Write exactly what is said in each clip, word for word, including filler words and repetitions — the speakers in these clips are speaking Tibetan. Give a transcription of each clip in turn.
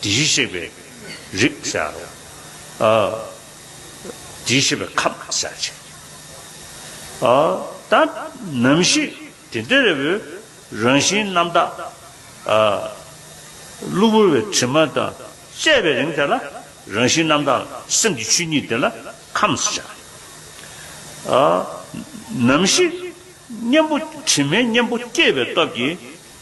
དེ་བཞིན་གཤེགས་པའི་རིགས་ཟེར་རོ། ཨ། དེ་བཞིན་གཤེགས་པའི་ཁམས་ཟེར་ཅིག་ཨ། ད་ནམ་ཞིག་དེ་འདྲ་རེ་བའི་རང་བཞིན་རྣམ་དག་ཨ། གློ་བུར་བའི་དྲི་མ་དང་བཅས་པའི་རིང་དེ་ལ་རང་བཞིན་རྣམ་དག་སེམས་ཀྱི་ཆོས་ཉིད་དེ་ལ་ཁམས་ཟེར། ཨ། ནམ་ཞིག་གཉེན་པོ་དྲི་མའི་གཉེན་པོ་སྐྱེས་པའི་སྟོབས་ཀྱིས་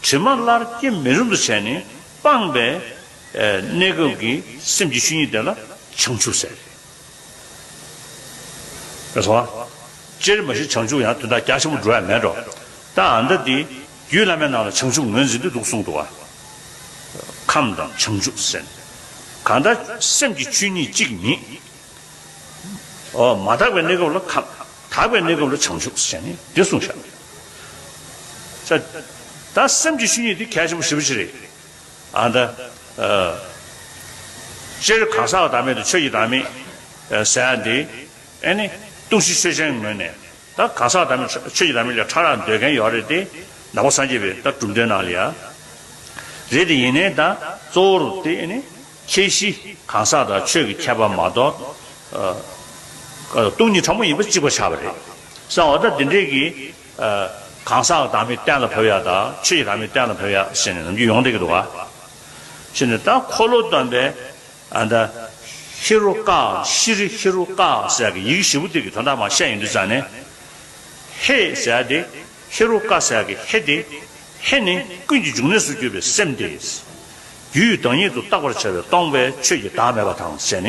དྲི་མ་སླར་སྐྱེ་མི་རུང་དུ་བྱས་ནས་སྤངས་པའི་གནས་སྐབས་ཀྱི་སེམས་ཀྱི་ཆོས་ཉིད་དེ་ལ་བྱང་ཆུབ་ཟེར། རེད་སོང་ཨ། སྤྱིར་མ་གཞི་བྱང་ཆུབ་ཡང་དོན་དག་རྒྱ་ཆེན་པོ་འགྲོ་ཡ་མེད་འགྲོ། ད་ཨ་མདའ་འདི་རྒྱུད་བླ་མའི་ནང་ལ་བྱང་ཆུབ་ངོས་འཛིན་འདི་འདུག་གསུངས་འདུག་བ། ཁམས་དང་བྱང་ཆུབ་ཟེར། གང་ལྟར་སེམས་ཀྱི་ཆོས་ཉིད་གཅིག་ཉིད། ཨོ་མ་དག་པའི་གནས་སྐབས་ལ་ཁམས། དག་པའི་གནས་སྐབས་ལ་བྱང་ཆུབ་ཟེར་ནས་འདི་གསུངས་ཤག་ད་སེམས་ཀྱི་ཆོས་ཉིད་འདི་གལ་ཆེན་པོ་ཞེ་པོ་ཅིག་རེད། ཨ་ད། སྤྱིར་གང་ཟག་བདག་མེད་དང་ཆོས་ཀྱི་བདག་མེད་ཟེར་ཡ་འདི་ཨེ་ནི་ལྟུང་བཤེར་ཆོས་ཅན་ངོས་ནས་ད་གང་ཟག་བདག་མེད་ཆོས་ཀྱི་བདག་མེད་ལས་ཕྲ་རགས་འདོད་མཁན་ཡོད་རེད་དེ། ནང་པ་སངས་རྒྱས་པའི་ད་གྲུབ་མཐའི་ནང་ལ་ཡ། རེད་དེ་ཡིན་ནའི་ད་གཙོ་བོར་དེ་ཨེ་ནི་ཁྱད་གཞི་གང་ཟག་དང་ཆོས་ཀྱི་ཁྱད་པར་མ་གཏོགས། ཨ། སྟོང་ཉིད་ཕྲ་མོ་ཡིན་པ་གཅིག་པ་ཆགས་པ་རེད། ས་འོ་ད་འདི་འདྲས་ཀྱི། ཨ། གང་ཟག་བདག་མེད་གཏན་ལ་ཕབ་ཡ་དང་ཆོས་ཀྱི་བདག་མེད་གཏན་ལ་ཕབ་ཡ་ཟེར་ནས་ནམ་རྒྱུན་ཡོང་བསྡད་ཀྱི་འདུག་ག་ཞེས་ནས་ད་འཁོར་ལོ་སྟོན་པའི་ཨ་ད་ཧེ་རུ་ཀ་ཤྲཱི་ཧེ་རུ་ཀ་ཟེར་གྱི་ཡི་གེ་བཞི་པོ་དེ་གི་དོན་དག་མར་བཤད་ཡོང་དུས་ཙང་ནས། ཧེ་ཟེར་དེ་ཧེ་རུ་ཀ་ཟེར་གྱི་ཧེ་དེ། ཧེ་ནི་ཀུན་གྱི་འབྱུང་གནས་སུ་གྱུར་པའི་སེམས་ཏེ། རྒྱུ་ཡི་བདག་ཉིད་དུ་བརྟག་པར་བྱ་བའི་སྟོང་པའི་ཆོས་ཀྱི་བདག་མེད་པ་དང་ཟེར་ནས། ཨ།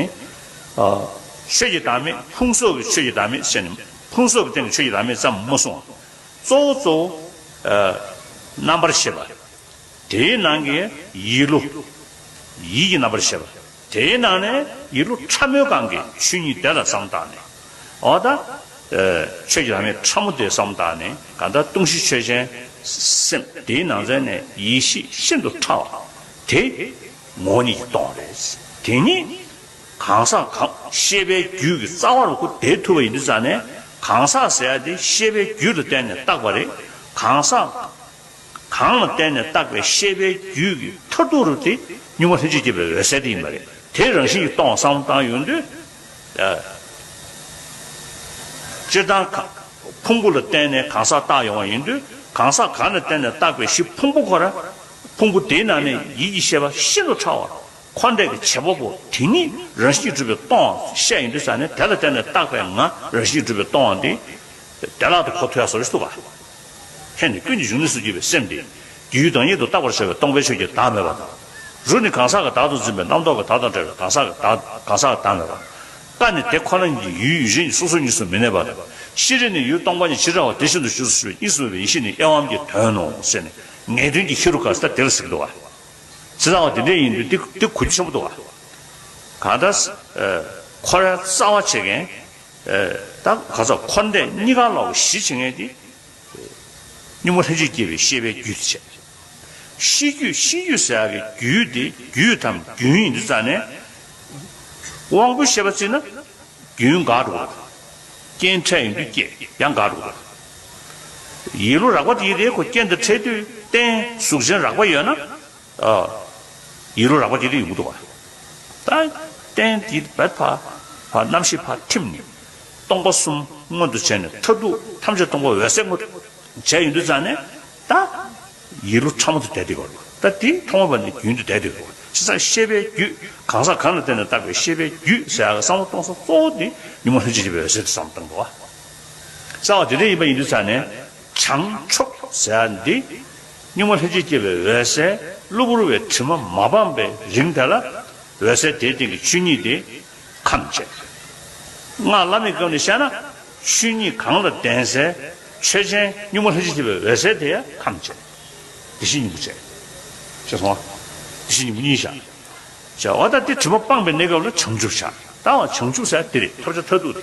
ཆོས་ཀྱི་བདག་མེད་ཕུང་སོགས་ཀྱི་ཆོས་ཀྱི་བདག་མེད་ཟེར་ནས་ཕུང་སོགས་ཀྱི་སྟེང་གི་ཆོས་ཀྱི་བདག་མེད་ཙམ་མ་གསུངས། གཙོ་བོ་གཙོ་བོ། ཨ། རྣམ་པར་ཤེས་པ། དེའི་ནང་གི་ཡིད་བློ། ཡིད་ཀྱི་རྣམ་པར་ཤེས་པ། དེའི་ནང་ནས་ཡིད་བློ་ཕྲ་མོའི་སྒང་གི་ཆོས་ཉིད་དེ་ལ་བསམ་བཏང་ནས། འོ་ད། ཨ། ཆོས་ཀྱི་བདག་མེད་ཕྲ་མོ་དེ་བསམ་བཏང་ནས་གང་ལྟར་ལྟུང་བཤེར་ཆོས་ཅན་སེམས་དེའི་ནང་ཚན་ནས་ཡེ་ཤེས་ཤིན་ཏུ་ཕྲ་བ་དེ་ངོ་བོ་ཉིད་ཀྱིས་སྟོང་རེད། དེ་ཉིད་གང་ཟག་གང་ཤེས་པའི་རྒྱུད་ཀྱི་རྩ་བ་རུ་ཁོ་དེ་ཐུབ་པ་ཡིན་དུས་ཙང་ནས་གང་ཟག་ཟེར་ཡ་དེ་ཤེས་པའི་རྒྱུད་ལ་བརྟེན་ནས་བཏགས་པ་རེད། གང་ཟག་གང་ལ་བརྟེན་ནས་བཏགས་པའི་ཤེས་པའི་རྒྱུད་ཀྱི་མཐར་ཐུག་རུ་དེ་གཉུག་མ་ལྷན་ཅིག་སྐྱེས་པའི་འོད་གསལ་དེ་ཡིན་པ་རེད། དེ་རང་བཞིན་གྱིས་སྟོང་བསམ་བཏང་ཡོང་དུས། ཨ། སྤྱིར་བཏང་ག་ཕུང་པོ་ལ་བརྟེན་ནས་གང་ཟག་བཏགས་ཡོང་བ་ཡིན་དུས་གང་ཟག་གང་ལ་བརྟེན་ནས་བཏགས་པའི་གཞི་ཕུང་པོ་ཁོ་ར། ཕུང་པོ་དེའི་ནང་ནས་ཡིད་ཀྱི་ཤེས་པ་ཤིན་ཏུ་ཕྲ་བ། འཁོར་འདས་ཀྱི་བྱེད་པ་པོ་དེ་ཉིད་རང་བཞིན་གྱིས་གྲུབ་པའི་སྟོང་བཤད་ཡོང་དུས་ཙང་ནས་དེ་ལ་བརྟེན་ནས་བཏགས་པའི་ང་རང་བཞིན་གྱིས་གྲུབ་པའི་སྟོང་བ་འདི། བདེ་བླག་ཏུ་གོ་ཐུབ་ཡ་བཟོ་ཞིག་འདུག་ག་ཧེ་ནི་ཀུན་གྱི་འབྱུང་གནས་སུ་གྱུར་པའི་སེམས་དེ། རྒྱུའི་བདག་ཉིད་དུ་བཏགས་པར་བྱ་བའི་སྟོང་པའི་ཆོས་ཀྱི་བདག་མེད་པ་དང་། རུ་ནི་གང་ཟག་གི་བདག་ཏུ་འཛིན་པའི་རྣམ་རྟོག་གི་བདག་དང་བྲལ་བའི་གང་ཟག་གི་བདག་གང་ཟག་གི་བདག་མེད་པ། ཀ་ནི་དེ་ཁོ་ན་ཉིད་ཀྱི་ཡུལ་ཡུལ་ཅན་གྱི་སོ་སོ་གཉིས་སུ་མི་གནས་པ་དང་། ཤྲཱི་ནི་ཡུལ་སྟོང་པ་ཉིད་ཇི་འདྲ་བ་དེ་བཞིན་དུ་ཞེས་སུ་ཞུ་བའི་གཉིས་སུ་མེད་པའི་ཡེ་ཤེས་ནི་དབྱེ་བའམ་གྱི་དོན་ནོ་ཟེར་ནས་ངེས་དོན་གྱི་ཧེ་རུ་ཀ་ཟེར་དེ་ལ་ཟེར་གྱི་འདུག་བ། ཇི་ལྟ་བ་དེ་འདྲ་ཡིན་དུས་འདི་འདི་གོ་རྒྱུ་ཆེན་པོ་འདུག་བ། གང་ལྟར། ཨ། ཁོ་རའི་རྩ་བ་བྱེད་མཁན། ཨ། ད་ག་ས་འཁོར་འདས་གཉིས་ཀ་ལོག་གི་གཞི་བྱེད་མཁན་དེ། གཉུག་མ་ལྷན་ཅིག་སྐྱེས་པའི་ཤེས་པའི་རྒྱུད་དེ་བྱས། ཤེས་རྒྱུད་ཤེས་རྒྱུད་ཟེར་ཡག་གི་རྒྱུད་དེ་རྒྱུད་དམ་རྒྱུན་ཡིན་དུས་ཙང་ནས། དབང་པོའི་ཤེས་པ་བརྩིས་ན། རྒྱུན་འགག་འགྲོ་གི་རེད། རྐྱེན་འཕྲད་ཡོང་དུས་སྐྱེ་ཡང་འགག་འགྲོ་གི་རེད། ཡིད་བློ་རགས་པ་དེ་དེ་ཁོ་རྐྱེན་དང་འཕྲད་དུས་རྟེན་གཟུགས་ཅན་རགས་པ་ཡོད་ན། ཨ། ཡིད་བློ་རགས་པ་དེ་དེ་ཡོང་གི་འདུག་བ། ད་རྟེན་དེ་བད་ཕ་ཕ་རྣམ་ཤེས་ཕ་ཐིམ་ནས་སྟོང་པ་གསུམ་མངོན་དུ་བྱས་ནས་མཐར་ཐུག་ཐམས་ཅད་སྟོང་པ་འོད་གསལ་མངོན་དུ་བྱས་ཡོང་དུས་ཙང་ནས་ད། ཡིད་བློ་ཕྲ་མོ་དེ་བསྡད་དེ་གོ། ད་དེ་ཐོག་མ་བར་ནས་རྒྱུན་དུ་བསྡད་དེ་གོ། བྱས་ཙང་ཤེས་པའི་རྒྱུད་གང་ཟག་གང་ལ་བརྟེན་ནས་བཏགས་པའི་ཤེས་པའི་རྒྱུད་ཟེར་ཡག་གི་བསམ་བློ་གཏོང་ས་གཙོ་བོ་དེ་གཉུག་མ་ལྷན་ཅིག་སྐྱེས་པའི་འོད་གསལ་དེ་བསམ་བཏང་དགོས་བ། རྩ་བ་དེ་འདྲ་ཡིན་པ་ཡིན་དུས་ཙང་ནས་བྱང་ཆུབ་ཟེར་ཡག་འདི་གཉུག་མ་ལྷན་ཅིག་སྐྱེས་པའི་འོད་གསལ་གློ་བུར་བའི་དྲི་མ་མ་སྤངས་པའི་རིང་དེ་ལ་འོད་གསལ་དེའི་སྟེང་གི་ཆོས་ཉིད་དེ། ཁམས་བྱས། སྔགས་བླ་མེད་སྐབས་ནས་བཤད་ན་ཆོས་ཉིད་གང་ལ་ལྡན་སའི་ཆོས་ཅན་གཉུག་མ་ལྷན་ཅིག་སྐྱེས་པའི་འོད་གསལ་དེ་ཡང་ཁམས་བྱས། དེ་བཞིན་གཉིས་པོ་བྱས། ཤེས་སོང་ང་། དེ་བཞིན་གཉིས་པོ་གཉིས་བཞག་བྱས། འོ་ད་དེ་དྲི་མ་སྤངས་པའི་གནས་སྐབས་ལ་བྱང་ཆུབ་བྱ། ད་བ་བྱང་ཆུབ་ཟེར་དེ་རེད། ཐོབ་བྱ་མཐར་ཐུག་དེ།